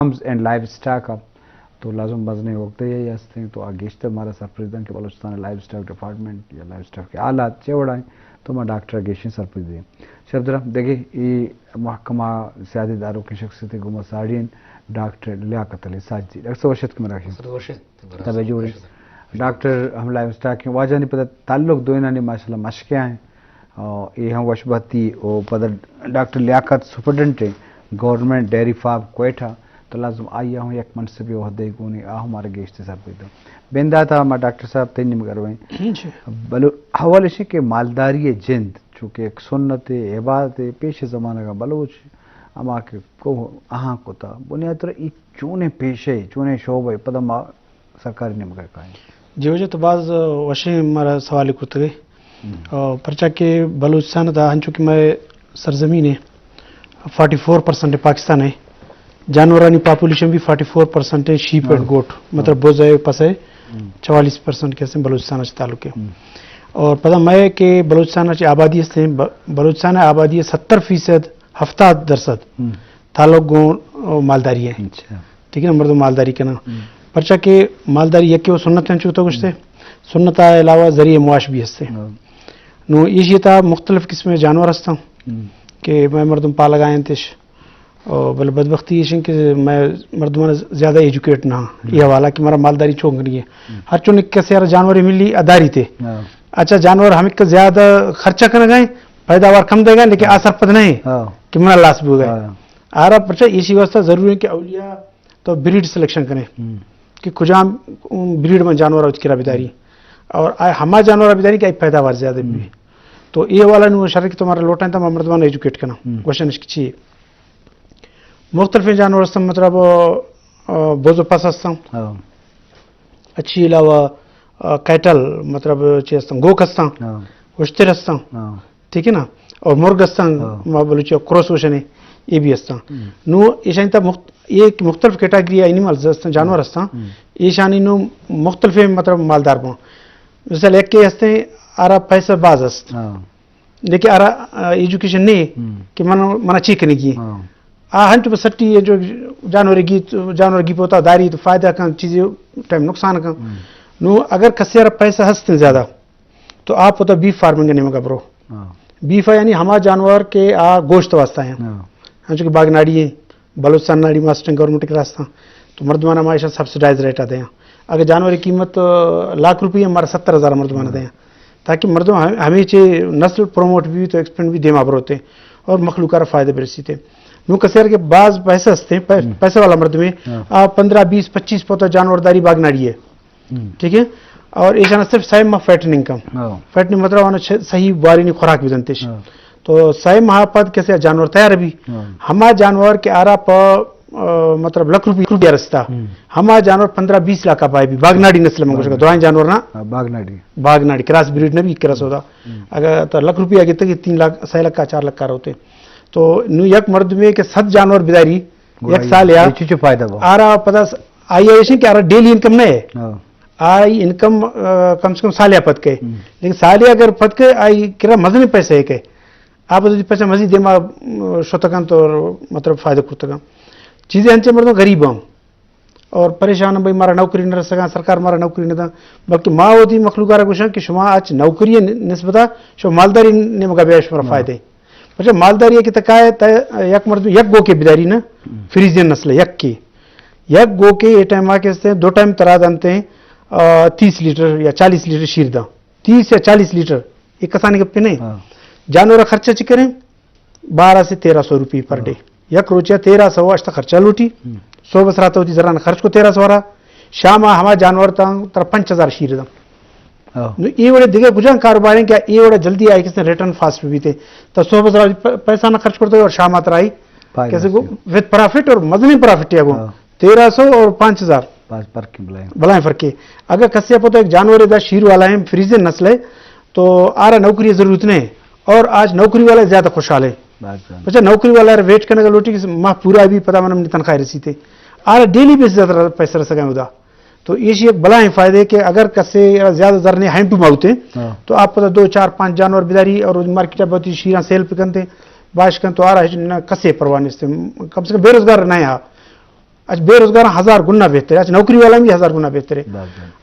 فارمز اینڈ لائیو اسٹاک ءَ، تو لازم مزنیں عہدہ یے ہستیں، تو آ گیشتر مارا سرپرست دنت کہ بلوچستان لائیو اسٹاک ڈپارٹمنٹ یا لائیو اسٹاک کے حالات چے وڑا ایں، تو ما ڈاکٹر ءَ گیشیں سرپرست دیں۔ شرف درا دگہ اے محکمہ سیادی داروکیں شخصیت گوما ساڑی انت، ڈاکٹر لیاقت علی ساجدی۔ ڈاکٹر صاحب وش اتک مراگش۔ وش اتک۔ تبے جوڑ ئے۔ ڈاکٹر ہم لائیو اسٹاک ایں، واجہانی پدا تعلق دوئینانی ماشاءاللہ مشکے ایں۔ آ، اے ہم وش بہتی او پدا ڈاکٹر لیاقت سپرنٹنڈنٹ ایں گورنمنٹ ڈیری فارم کوئٹہ، تو لازم آئی ءَ ہم یک منصبی عہدے گون ایں، آ ہم مارا گیشتر سرپرست دنت۔ بندات ءَ ما ڈاکٹر صاحب تئی نیمگ ءَ رویں۔ جی۔ بلو حوال اش کہ مالداری ءِ جند چونکہ یک سنت ءِ عبادت ءِ پیش زمانگ ءَ بلوچ ہما کہ کو آہاں کتا، بنیاد تر ای چونیں پیشے، چونیں شعبے، پدا ما سرکاری نیمگا کائیں۔ جی واجہ، تو باز وشیں مارا سوالے کرتگے۔ ہم۔ اور پرچا کہ بلوچستان دا ہنچو کہ مئے سرزمین ہے، فورٹی فور پرسنٹ پاکستان ہے، جانورانی پاپولیشن بھی فورٹی فور پرسنٹ ہے، شیپ اینڈ ہاں۔ گوٹ، مطلب ہاں۔ بز ہے، پس ہے، ہم۔ چوالیس پرسنٹ کے سے بلوچستان سے تعلق ہے۔ ہم۔ اور پتہ مئے کہ بلوچستان سے آبادی ہستے ہیں، ب-، بلوچستان آبادی ستر فیصد، ہفتاد درصد ہم۔ تعلق گوں مالداری ہے۔ اچھا۔ ٹھیک ہے نا، مردم مالداری کنا۔ ہم۔ پرچا کہ مالداری یکے و سنت ہیں، چو تو گوشتے، ہم۔ سنت آ علاوہ ذریعہ معاش بھی ہستے۔ ہاں۔ نو ایشی تا مختلف قسم جانور ہستاں ہم۔ کہ مئے مردم پالگا انتش۔ او بل بدبختی ایشن کہ مئے مردمان زیادہ ایجوکیٹ نہ ہاں۔ ہم۔ یہ حوالہ کہ مارا مالداری چون کنی ہے۔ ہم۔ ہر چون کسے یار جانور ملی اداری تے۔ ہاں۔ اچھا، جانور ہم ایک زیادہ خرچہ کرنا گئے، پیداوار کم دے گا، لیکن ہاں۔ آ سرپد نہیں ہاں۔ کہ منا لاس بھی ہو گئے۔ ہاں۔ آرا پرچا ایشی واسطہ ضروری ہے کہ اولیاء تو بریڈ سلیکشن کریں ہم۔ کہ کجام بریڈ من جانور وت کرا بداری اور آ ہما جانور بداری کہ آئی پیداوار زیادہ بھی۔ ہم۔ تو یہ والا نو شر کہ تمہارا لوٹائیں تو مردمان ایجوکیٹ کرنا۔ ہم۔ کوشچن اس کی چی مختلف جانور است، مطلب، آ، بز و پس ہستاں۔ ہاں۔ اچھی علاوہ، آ، کیٹل، مطلب، چی ہستاں، گوک ہستاں، ہاں۔ اشتر ہستاں۔ ہاں۔ ٹھیک ہے نا؟ اور مرگ ہستاں، ہاں۔ ما بلوچی کروس وشنے، یہ بھی ہستاں۔ ہم۔ نو ایشانی تا مخت-، یہ ایک مختلف کیٹاگری اینیملز ہستاں، جانور ہستاں۔ ہم۔ ایشانی نو مختلف مطلب مالدار بوں۔ مثال ایک کے ہستے آرا پیسہ باز ہست۔ ہاں۔ لیکن آرا، آ، ایجوکیشن نہیں ہم۔ کہ من، منا چی کنگی۔ ہاں۔ آ ہنچ بس سٹی ہے جو جانور گی، جانور گی پوتا داری تو فائدہ کن چیزیں ٹائم نقصان کن۔ ہم۔ نو اگر کسی آرا پیسہ ہستیں زیادہ تو آپ ہوتا بیف فارمنگ نیمگا برو۔ ہاں۔ بیف یعنی ہما جانور کہ آ گوشت واسطہ ہیں۔ ہاں۔ ہنچو کہ باگ ناڑی ہیں، بلوچستان ناڑی ماسٹنگ گورنمنٹ کے راستہ، تو مردمانا ما ایشاں سبسڈائز ریٹ آ دیاں۔ اگر جانور کی قیمت، آ، لاکھ روپیہ، ہمارا ستر ہزار مردمانا دیاں، تاکہ مردم ہم-، ہمیں چے نسل پروموٹ بھی تو ایکسپینڈ بھی دیما بروتے اور مخلوق کا فائدہ برسیتے۔ نو کسیر کے بعض پیسے ہستے ہیں، پے-، ہم۔ پیسے والا مردم ہے، ہاں۔ آ، پندرہ، بیس، پچیس پوتا جانور داری باگ ناڑی ہے۔ ہم۔ ٹھیک ہے؟ اور ایشانا صرف سائے ماہ فیٹننگ کم۔ ہاں۔ فیٹننگ مطلب آنا چھ-، صحیح بوارینی خوراک بدنتش۔ ہاں۔ تو سائے ماہ پد کسے جانور تیار بھی۔ ہاں۔ ہما جانور کہ آرا پا، آ، مطلب لکھ روپی، روپیہ رستا۔ ہم۔ ہما جانور پندرہ بیس لاکھ کا پائے بھی۔ باگ ناڑی نسل منگوش کا، ہاں۔ درائیں جانور نا۔ ہاں، باگ ناڑی۔ باگ ناڑی، کراس بریڈ نہ بھی کراس ہوتا۔ ہم۔ اگر تو لکھ روپیہ آگے تک تین لاکھ، سائے لاکھ کا، چار لاکھ کا روتے۔ تو نو یک مردمے کہ صد جانور بداری، گڑا یک سال یا۔ یہ چیز فائدہ با۔ آرا پتہ س-، آئی ایشن کہ آرا ڈیلی انکم نہ ہے۔ ہاں۔ آئی انکم، آ، کم سے کم سالے پد کے۔ ہم۔ لیکن سالے اگر پد کے، آئی کرا مزنیں پیسے ہے کہ آپ وتی پیسہ مزید دیما، م، شتگاں تو مطلب فائدہ کرتگاں۔ چیزیں ہنچے مردم غریب ہم اور پریشان ہم بھئی مارا نوکری نہ رسگاں، سرکار مارا نوکری نہ داں، بلکہ ما وتی مخلوق را گوشاں کہ شما اچ نوکری نسبتا شما مالداری نیمگا بیا شمارا ہاں۔ فائدہ ہے۔ اچھا، مالداری ہے کہ تکا ہے تا یک مردم یک گو کے بداری نا، ہم۔ فریزین نسل ہے، یک کے۔ یک گو کے یہ ٹائم آ کے ہستے ہیں، دو ٹائم ترا دنتے ہیں، آ، تیس لیٹر یا چالیس لیٹر شیر داں۔ تیس یا چالیس لیٹر، یہ کسانی گپے نہیں۔ ہاں۔ جانور خرچہ چی کریں؟ بارہ سے تیرہ سو روپی پر ہاں۔ ڈے۔ یک روچہ تیرہ سو اشتا خرچہ لوٹی۔ ہم۔ صبح سرا تو وتی زران خرچ کو تیرہ سو را۔ شام ہما جانور تاں ترا پنچ ہزار شیر داں۔ ہاں۔ نو اے وڑے دیگہ کجا کاروبار ہیں کہ اے وڑے جلدی آئی کسے ریٹرن فاسٹ بیتے۔ تو صبح سرا پ-، پیسہ نہ خرچ کرتے اور شام آ ترائی فائدہ کسے کو سے۔ وتھ پرافٹ اور مزنی پرافٹ یا کو۔ ہاں۔ تیرہ سو اور پانچ ہزار۔ پانچ فرق ہے بلائیں۔ بلائیں فرق ہے۔ اگر کسے پتہ ایک جانور دا شیر والا ہے، فریزین نسل ہے، تو آرا نوکری ضرورت نہیں ہے۔ اور آج نوکری والا زیادہ خوشحال ہے۔ بات جان۔ اچھا، نوکری والا ویٹ کرنے کا لوٹی کہ ماہ پورا بھی پتہ من اپنی تنخواہ رسیتے۔ آرا ڈیلی بیس زیادہ پیسہ رسگا ادا۔ تو ایشی ایک بلائیں فائدہ ہے کہ اگر کسے زیادہ زر نہیں ہینڈ ٹو ماؤتھ ہیں، ہاں۔ تو آپ پتہ دو، چار، پانچ جانور بداری اور مارکیٹ بہت ہی شیراں سیل پکنتے، باش کن تو آرا ہچ نہ کسے پرواہ نہیں۔ کم سے کم بے روزگار نہیں ہے۔ اچھا، بے روزگار ہزار گنا بہتر ہے، اچھا، نوکری والا بھی ہزار گنا بہتر ہے۔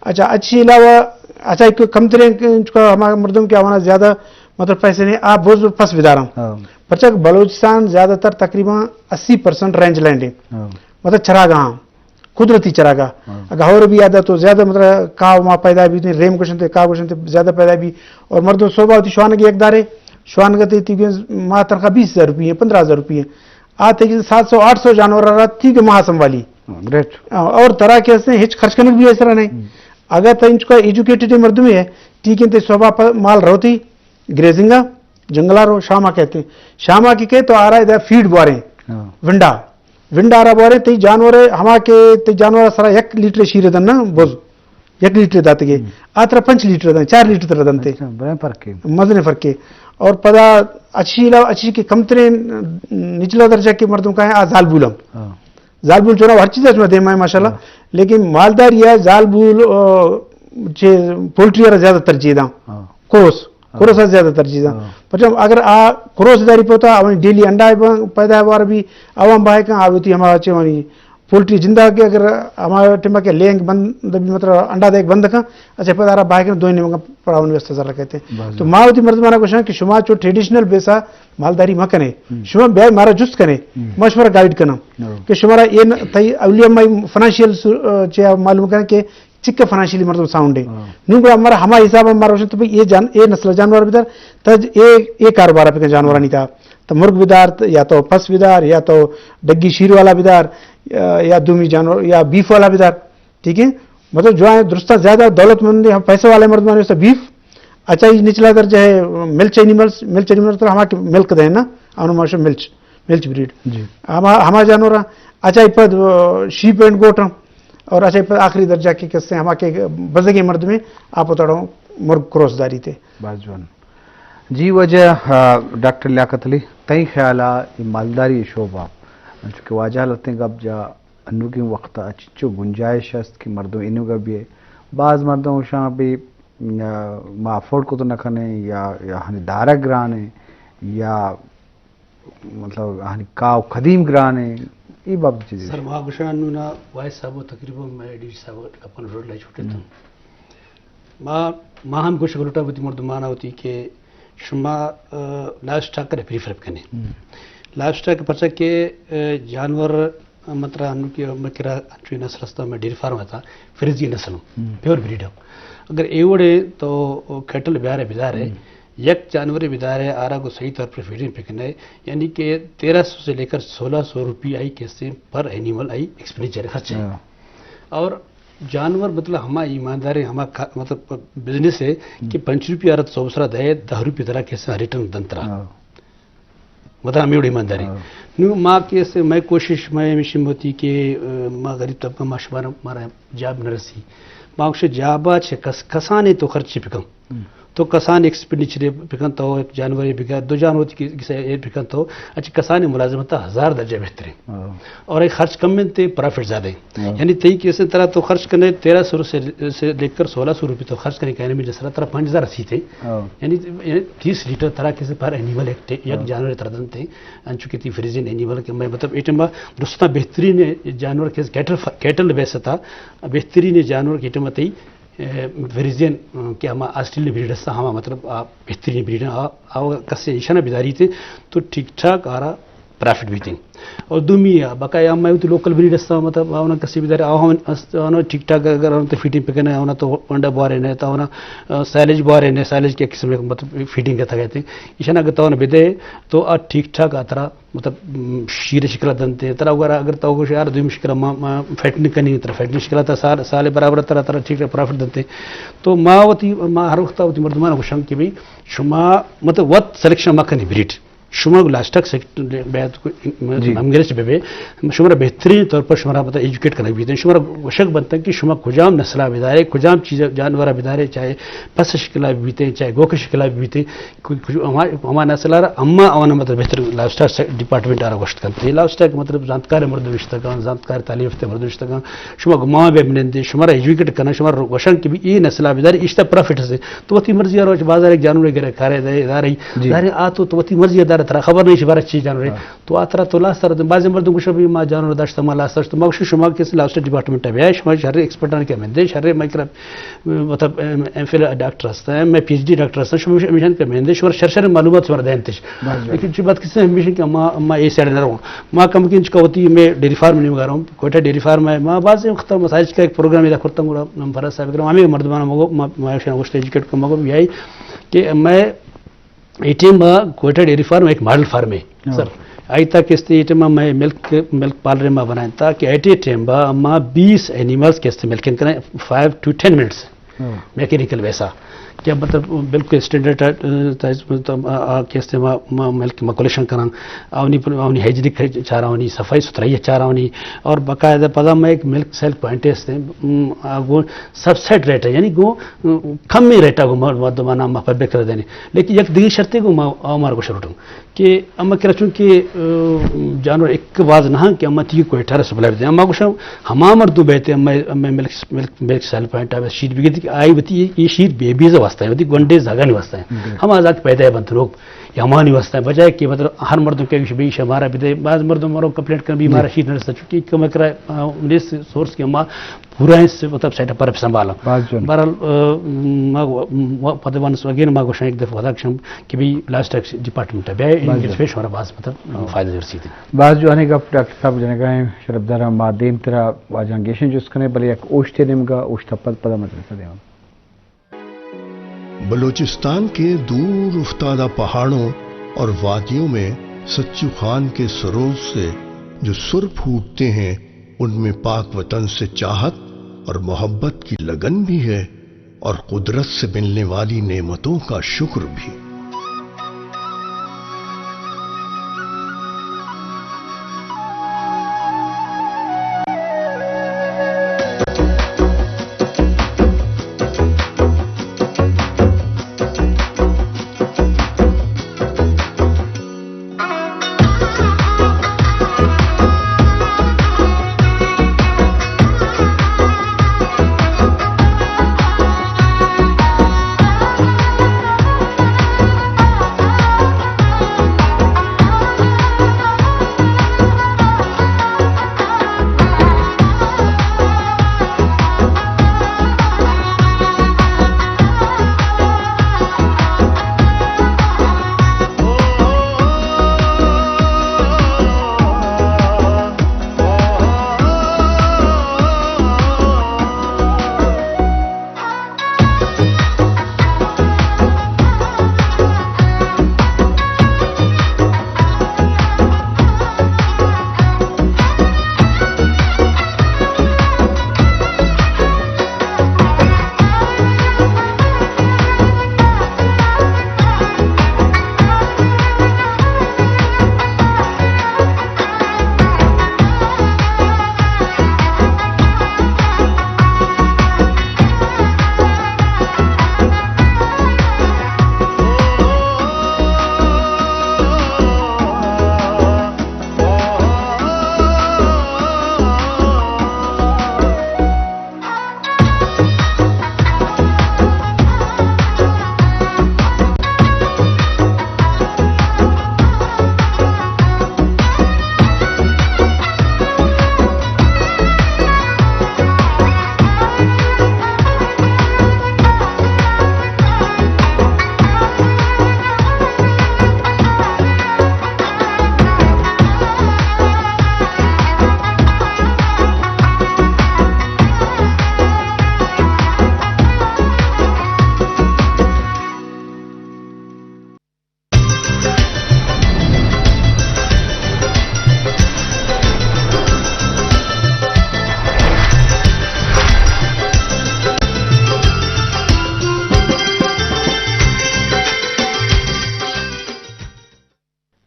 اچھا، اچھی علاوہ، اچھا، ایک کم ترین چکا ہمارا مردم کے آوانا زیادہ، مطلب، پیسے نہیں، آپ بوز پس بدارم۔ پرچہ کہ بلوچستان زیادہ تر تقریباً اسی پرسنٹ رینج لینڈ ہے۔ مطلب، چراگاہ، قدرتی چراگاہ۔ اگر ہور بھی آدھا تو زیادہ، مطلب، کاو ما پیدا بھی، ریم گوشنتے، کاو گوشنتے، زیادہ پیدا بھی۔ اور مردم صوبہ ہوتی شوانگی یک دارے، شوانگتے تی ما تنخواہ بیس ہزار روپی ہے، پندرہ ہزار روپی ہے۔ آ تئی سات سو آٹھ سو جانور را تی کہ ماہ سنبھالی۔ گریٹ۔ اور ترا کہ ہستے ہچ خرچ کنگ بھی ایسرا نہیں۔ اگر تئی انچکا ایجوکیٹڈ مردم ہے، تی کہ تے صوبہ پر مال روتی، گریزنگا، جنگلا رو، شاما کہتے ہیں۔ شاما کی کہے تو آ رہا ہے فیڈ بوارے۔ ونڈا۔ ونڈا را بوارے تئی جانور، ہما کہ تئی جانور سرا یک لیٹر شیر دن نا، بوز۔ یک لیٹر داتگے۔ آ ترا پنچ لیٹر دن، چار لیٹر ترا دنتے۔ اچھا، بڑے فرق ہے۔ مزنے فرق ہے۔ اور پدا اچھی علاوہ، اچھی کہ کم ترین نچلا درجہ کے مردم کا ہے، آ زالبولم۔ زالبول چونا ہر چیز اچ دے مائے ماشاءاللہ۔ لیکن مالداری ہے، زالبول، آ، چے پولٹری را زیادہ ترجیح داں۔ کروس، کروس را زیادہ ترجیح داں۔ پچھم اگر آ کروس داری پوتا، اوانی ڈیلی انڈا پیدا وار بھی، عوام بائے کن آوتی ہما چے وانی پولٹری جندا کہ اگر ہما ٹیما کہ لینگ بند بھی، مطلب، انڈا دیگ بند کن، اچھا، پدا را بائے کن دوئیں نیمگا پڑاون ویستا زر کہتے ہیں۔ تو ما وتی مردمانا گوشاں کہ شما چو ٹریڈیشنل بیسا مالداری مہ کنے، شما بیا مارا جست کنے، ما شمارا گائیڈ کناں کہ شمارا اے ن-، تئی اولیہ ما فنانشیل سو-، چے معلوم کناں کہ چکہ فنانشلی مردم ساؤنڈ ہے۔ نوں گڑا مارا ہما حساب مارا روشن تو بھئی اے جان-، اے نسل جانور بدار، تج اے، اے کاروبار پہ جانورانی تا۔ تو مرگ بدار، یا تو پس بدار، یا تو ڈگی شیر والا بدار، یا، یا دومی جانور، یا بیف والا بدار۔ ٹھیک ہے؟ مطلب جو ہے درستاں زیادہ دولت مند ہیں، پیسے والے مردمانی واسطے بیف، اچھا، یہ نچلا درجہ ہے، ملچ اینیملز، ملچ اینیملز تو ہما کہ ملک دے نا، انو ماشا ملچ، ملچ بریڈ۔ ہما، ہما جانور ہیں۔ اچھا، یہ پد، آ، شیپ اینڈ گوٹ ہیں۔ اور اچھا، یہ پد آخری درجہ کے قصے ہما کہ بزگیں مردمیں آپ اتڑوں مرگ کروس داری تے۔ باز جوان۔ جی واجہ، آ، ڈاکٹر لیاقت علی، تئی خیال آ یہ مالداری شعبہ، چونکہ واجہ لتیں گپ جا انوگیں وقت ء چنچو گنجائش است کہ مردم انوگا بیئے؟ باز مردم گوشاں بی، آ، ما افورڈ کت نہ کنیں، یا، یا ہنی دارگ گرانیں، یا مطلب ہنی کاو قدیم گرانیں، ای بابت چیزی؟ سر، ما گوشاں نونا وائس صاحب تقریباً میں ڈی سی صاحب اپن روڈ لائی چھوٹے تھا۔ ما، ما ہم گوشگ لوٹاں وتی مردمانا وتی کہ شما، آ، لائیو اسٹاک کرے پریفر بکنے۔ لائیو اسٹاک پرچا کہ، آ، جانور، آ، مطلب انو کہ مکرا انچو نسل ہستا، میں ڈیری فارم ہتا، فریزی نسل ہوں، پیور بریڈ ہوں۔ اگر اے وڑے تو کیٹل بیارے بدارے، یک جانور بدارے، آرا کو صحیح طور پر فیڈنگ پکنے، یعنی کہ تیرہ سو سے لے کر سولہ سو روپی آئی کیسے پر اینیمل آئی ایکسپینڈیچر خرچ ہے۔ اور جانور مطلب ہما ایماندار ہے، ہما کا-، مطلب بزنس ہے کہ پنچ روپیہ رت سو سرا دے، دہ روپیہ ترا کیسا ریٹرن دن ترا۔ مطلب ہمیں وڑ ایمانداری۔ نو ما کیسے، میں کوشش، میں ہمیشہ ہوتی کہ، آ، ما غریب طبقہ، ما شمار، مارا جاب نہ رسی۔ ما گوشے جابا چہ کس-، کسانے تو خرچ بکن۔ تو کسان ایکسپینڈیچر بکن تو، ایک جانور بکن، دو جانور کی کسے اے بکن تو، اچھا، کسان ملازمت ہزار درجہ بہترین۔ اور ایک خرچ کم انت، پرافٹ زیادہ ہے۔ یعنی تئی کیسے ترا تو خرچ کرنے تیرہ سو سے، سے لے کر سولہ سو روپے تو خرچ کرنے کہنے میں جس طرح ترا پانچ ہزار رسیتے۔ یعنی، یعنی تیس لیٹر ترا کیسے پر اینیمل ایک، یک جانور ترا دنتے۔ انچو کہ تی فریزین اینیمل کہ میں مطلب ایٹم درستہ بہترین جانور کیسے کیٹل، کیٹل بیستا بہترین جانور کہ ایٹم تئی اے، فریزین، اے، کہ ہما آسٹریلین بریڈ ہستا، ہما مطلب آ بہترین بریڈ ہیں، آ، آ کسے ایشانا بداری تے تو ٹھیک ٹھاک آرا پرافٹ بیتے۔ اور دومی آ بقایا ہما وتی لوکل بریڈ ہستا، مطلب آونا کسے بداری، آونا ٹھیک ٹھاک اگر آونا تو فیڈنگ پکنے، آونا تو ونڈا بوارے نے، تو آونا، آ، سائلج بوارے نے، سائلج کے قسم مطلب فیڈنگ کرتا گئے تے۔ ایشانا اگر تو آونا بدے تو آ ٹھیک ٹھاک آ ترا مطلب، م، شیر شکل دنتے۔ ترا اگر، اگر تو گوش یار دوی مشکل ما، ما فیٹنگ کنی، ترا فیٹنگ شکل تا سال، سال برابر ترا، ترا ٹھیک ہے پرافٹ دنتے۔ تو ما وتی، ما ہر وقت وتی مردمان گوشاں کہ بھئی شما مطلب وت سلیکشن ما کنی بریڈ۔ شما لاسٹک سیکٹ بیت کو، ہم گرش بے بے۔ شما را بہترین طور پر شما را مطلب ایجوکیٹ کرنا بیتے۔ شما را شک بنتا کہ شما کجام نسلہ بدارے، کجام چیز جانورہ بدارے، چاہے پس شکلہ بیتے، چاہے گوک شکلہ بیتے۔ کچھ، کچھ ہما، ہما نسل ء را اما آوانا مطلب بہتر لائف اسٹائل ڈپارٹمنٹ ء را گوشت کنت۔ اے لائف اسٹائل مطلب زانتکار مردم اشتگاں، زانتکار تعلیم یافتہ مردم اشتگاں، شما گمان بے منندے، شما را ایجوکیٹ کنن، شما را گوشن کہ بی اے نسل ء بداری اشتا پروفٹ سے۔ تو وتی مرضی ء روچ بازار ایک جانور گرے کارے دے، دارے، دارے آ تو، تو وتی مرضی ء ترا خبر نہیں، شبارہ چی جانور ہے۔ ہاں۔ تو آ ترا تو لاس تر، بعض مردم گوشا بھی ما جانور داشت، ما لاس داشت، ما گوشا شما کس لاس ڈپارٹمنٹ ہے، شما شر ایکسپرٹان کے مندے، شر مائکرو، مطلب، ایم، ایم فل ڈاکٹر ہستا ہے، میں پی ایچ ڈی ڈاکٹر ہستا، شما ہمیشان کے مندے، شما شر شر معلومات شما دینتش۔ بس، بس۔ لیکن چی بات کسی ہمیشہ کہ ما، ما اے سائیڈ نہ رہوں۔ ما کم کن چکا ہوتی میں ڈیری فارم نہیں مگاروں، کوئٹہ ڈیری فارم ہے، ما بعض وقت مساج کا ایک پروگرام ادا کرتا ہوں، ہم فرض صاحب کرم، ہمیں مردمان مگو، ما، ما شان گوشت ایجوکیٹ کو مگو بھی آئی کہ میں اے ٹائم ءَ کوئٹہ ڈیری فارم ایک ماڈل فارم ہے، ہاں۔ سر۔ آئی تک اس اے ٹائم ءَ میں ملک، ملک پارلر ما بنائیں تھا کہ ایٹ اے ٹائم ءَ ما بیس اینیملز کے ملکنگ کریں، فائیو ٹو ٹین منٹس، ہاں۔ میکینیکل ویسا۔ کیا مطلب بالکل اسٹینڈرڈ، آ، آ، آ، کیسے ما، ما ملک ما کلیکشن کریں، آونی، آونی ہائیجینک چارا، آونی صفائی ستھرائی چارا، آونی اور باقاعدہ پدا میں ایک ملک سیل پوائنٹ ہے، اس نے، ام، آ، گو سبسڈ ریٹ ہے، یعنی گو کمی ریٹا گو مردمانا ما پبلک کرا دینے۔ لیکن یک دیگه شرطے گو ما، آ، مارا گو شروٹوں کہ اما کرا چون کہ، آ، جانور ایک باز نہ کہ اما تی کوئٹہ را سپلائی بدے۔ اما گوشا ہما مردم بیتے، اما، اما ملک، ملک، ملک سیل پوائنٹ آ شیر بگیتی کہ آئی وتی یہ شیر بیبیز واسطہ ہے، وتی گونڈے زاگانی واسطہ ہے۔ بالکل۔ ہما زاگ پیدا ہے بنت لوگ، یا ہمانی واسطہ ہے۔ بجائے کہ مطلب ہر مردم کہ بی شمارا بدے، بعض مردم مرو کمپلینٹ کر بی جی۔ ہمارا شیر نہ رستا، چونکہ کم کرا، آ، انیس سورس کے اما پورا اس مطلب سیٹ اپ پر سنبھالا۔ باز جون۔ بہرحال، آ، ما، ما، پدوان سو اگین ما گوشاں ایک دفعہ ودا کشم کہ بھی لاسٹ ٹیکس ڈپارٹمنٹ ہے، بیا باز جون۔ انگلش پیش ہمارا باز مطلب ہاں۔ فائدہ رسیدی۔ باز جوانیں گپ ڈاکٹر صاحب جنگا ہیں، شرف دارا ما دیم ترا واجاں گیشیں جست کنے، بلے یک اوشتے نیمگا، اوشت پد پدا مدرسہ دیوان۔ بلوچستان کے دور افتادہ پہاڑوں اور وادیوں میں سچو خان کے سروں سے جو سر پھوٹتے ہیں، ان میں پاک وطن سے چاہت اور محبت کی لگن بھی ہے اور قدرت سے ملنے والی نعمتوں کا شکر بھی۔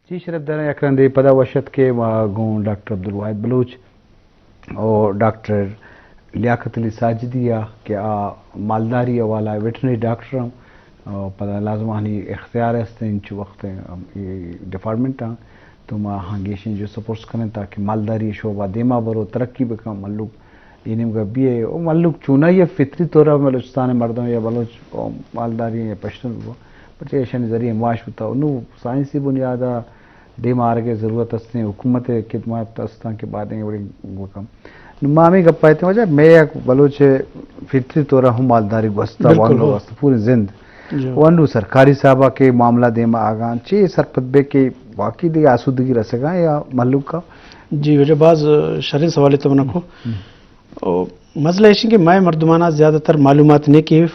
جی شرف داریں، یک رندے پدا وش اتک کہ ما گوں ڈاکٹر عبدالواحد بلوچ او ڈاکٹر لیاقت علی ساجدی ءَ کہ آ مالداری حوالہ ءَ ویٹرنری ڈاکٹر ہم، او پدا لازم آہانی اختیار است انچو وقت اے ڈپارٹمنٹ ہاں، تو ما آہاں گیشیں جو سپورٹس کنیں تاکہ مالداری شعبہ دیما برو، ترقی بکن، ملوک اے نیمگا بیئے۔ او ملوک چونائی فطری طور ءَ بلوچستان مردم یا بلوچ مالداری یا پشتون بو۔ چہ ایشانی ذریعہ معاش بوتا۔ نو سائنسی بنیاد ء دیم آرگ ء ضرورت است، حکومت ء خدمات استاں کہ بعد ء وڑیں بکن۔ نو ما ہمیں گپ ء اتیں واجہ، مئے یک بلوچ فطری طور ء ہم مالداری گوستا، بالکل، وانگا ہو۔ گوستا پوری زند۔ جی۔ و انو سرکاری صاحبہ کہ معاملہ دیما آگاں، چی سرپد بے کہ واقعی دیگہ آسودگی رسگاں یا مہلوک کا؟ جی، واجہ باز شریں سوالے تو منا کو۔ ہم۔ او مسئلہ ایش کہ مئے مردمانا زیادہ تر معلومات نے کہ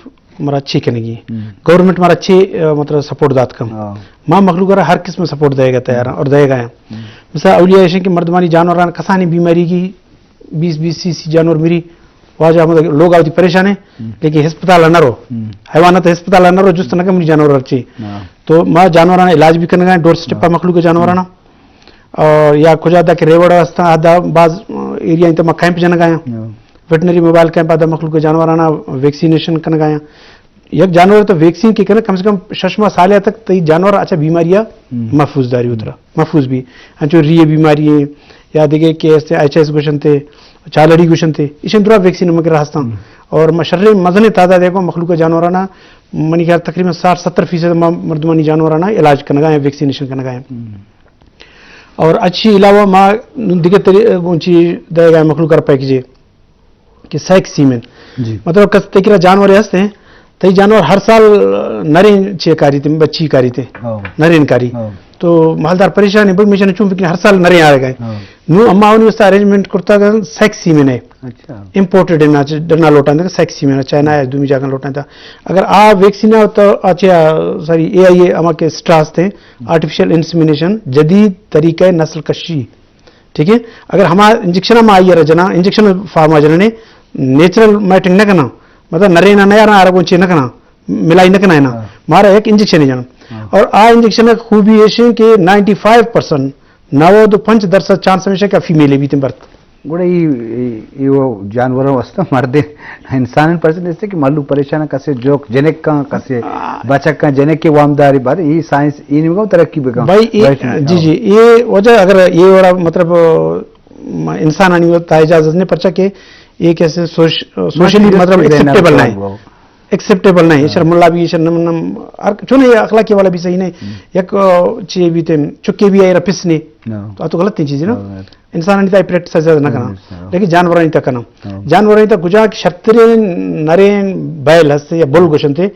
مارا چی کنگی۔ ہم۔ گورنمنٹ مارا چی، آ، مطلب سپورٹ دات کم۔ ہاں۔ ما مخلوق را ہر قسم سپورٹ دے گا تیار ہیں اور دے گا ہیں۔ ہم۔ مثلا اولیاء ایش کہ مردمانی جانوران کسانی بیماری کی بیس بیس سی سی جانور میری، واجہ ہم لوگ آتی پریشان ہیں، ہم۔ لیکن ہسپتال نہ رو۔ ہم۔ حیوانات ہسپتال نہ رو، جست نہ کہ منی جانور چی۔ ہاں۔ تو ما جانوران علاج بھی کرنا ہے، ڈور سٹیپ ہاں۔ مخلوق جانورانا۔ اور یا کجا دا کہ ریوڑ واسطہ آدا باز ایریا انت ما کیمپ جنگا ہیں۔ ہاں۔ ویٹنری موبائل کیمپ آدا مخلوق جانورانا ویکسینیشن کنگا ہیں۔ یک جانور تو ویکسین کی کنا کم سے کم شش ماہ سال تک تی جانور اچھا بیماریا ہم۔ محفوظ داری اترا، محفوظ بھی۔ انچو ریے بیماری ہیں یا دیگه کہ ایسے ایچ ایس گوشنتے، چالڑی گوشنتے، ایشن درا ویکسین مگر ہستاں۔ ہم۔ اور ما شریں مزنیں تعداد ہے کو مخلوق جانورانا، منی خیال تقریباً ساٹھ ستر فیصد ما مردمانی جانورانا علاج کنگا ہیں، ویکسینیشن کنگا ہیں۔ ہم۔ اور اچھی علاوہ ما دیگه تری-، اونچی دے گا مخلوق کر پیکجے کہ سیک سیمن۔ جی۔ مطلب کس تکرا جانور ہستے ہیں، تئی جانور ہر سال نریں چی کاری تے، بچی کاری تے، ہاں۔ نریں کاری۔ ہاں۔ تو مالدار پریشان ہیں، بھئی میشن چون بکنے ہر سال نریں آ گئے۔ ہاں۔ نو اما انہی واسطہ ارینجمنٹ کرتا کہ سیک سیمن ہے۔ اچھا۔ امپورٹڈ ہے نا، ڈنا لوٹاں دے سیک سیمن ہے، چائنا ہے، دومی جاگہ لوٹاں تھا۔ اگر آ ویکسین ہے تو اچھا، ساری اے آئی اے اما کے سٹراس تھے، آرٹیفیشل انسیمینیشن، جدید طریقہ نسل کشی۔ ٹھیک ہے، اگر ہما انجیکشن ہم آئی ء جنا، انجیکشن فارم ء جننے، نیچرل میٹنگ نہ کنا، مطلب نرینا نہ یارا عرب چی نہ کنا، ملائی نہ کنا ہے نا، ہاں۔ مارا ایک انجیکشن ہی جنا۔ ہاں۔ اور آ انجیکشن کی خوبی ایش ہے کہ نائنٹی فائیو پرسنٹ، نود و پنچ درصد چانس ہمیشہ کہ فیمیل بھی تم برت۔ گڑا ای، ای، ای وہ جانوروں واسطہ مردے انسان پرسن اس کہ ملو پریشان کسے جوک جنک کا کسے آ۔ بچک کا جنک کے وامداری بار، ای سائنس ای نہیں ترقی بکا۔ بھائی، اے، بھائی، جی، ہاں۔ جی، اے وجہ اگر اے وڑا مطلب، م-، انسان آنی وقت اجازت نے پرچا کہ اے کیسے سوش-، سوشلی مطلب ایکسپٹیبل نہیں۔ ایکسپٹیبل نہیں، ہاں۔ شرم اللہ بھی، شرم نم، نم، ہر چون یہ اخلاقی والا بھی صحیح نہیں۔ ہم۔ یک، آ، چی بھی تے، چکے بھی آئے رپس نے۔ ہاں۔ تو، تو غلط نہیں چیز ہے نا۔ ہاں۔ انسان آنی تا پریکٹس اجازت نہ کرنا۔ ہاں۔ لیکن جانور آنی تا کرنا۔ ہاں۔ جانور آنی تا گجا شرترین نرین بیل ہستے یا بل گوشنتے۔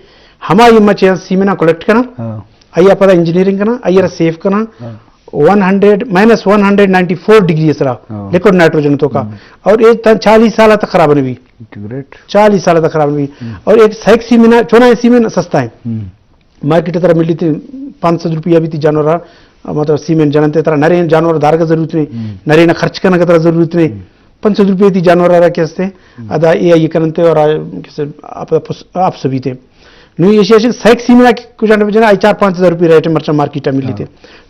ہما یہ مچے سیمنا کلیکٹ کرنا۔ ہاں۔ آئی ء پدا انجینئرنگ کناں، آئی ء را سیو کناں۔ ہاں۔ ون ہنڈریڈ، مائنس ون ہنڈریڈ نائنٹی فور ڈگری ء سرا ہاں۔ لیکوڈ نائٹروجن تو کا۔ ہم۔ اور اے تاں چالیس سال تک خراب نہ بی۔ گریٹ۔ چالیس سال تک خراب نہ بی۔ ہم۔ اور ایک سیک سیمن، چونا سیمن سستا ہے۔ ہم۔ مارکیٹ ترا ملی تے پانچ سو روپیہ بھی تی جانور را، مطلب سیمن جنن تے ترا نرے جانور دار کا ضرورت نہیں، ہم۔ نرے نہ خرچ کرنے کا ترا ضرورت نہیں۔ ہم۔ پانچ سو روپیہ تی جانور را کیستے، ہم۔ ادا اے آئی کرن تے اور آ-، کیسے آپ، آپ سبھی تے۔ نو یہ شیشن سیک سیمنا کی کچھ آنے بجنا، آئی چار پانچ ہزار روپیہ ریٹ ہے مرچا مارکیٹ میں لیتے۔ ہاں۔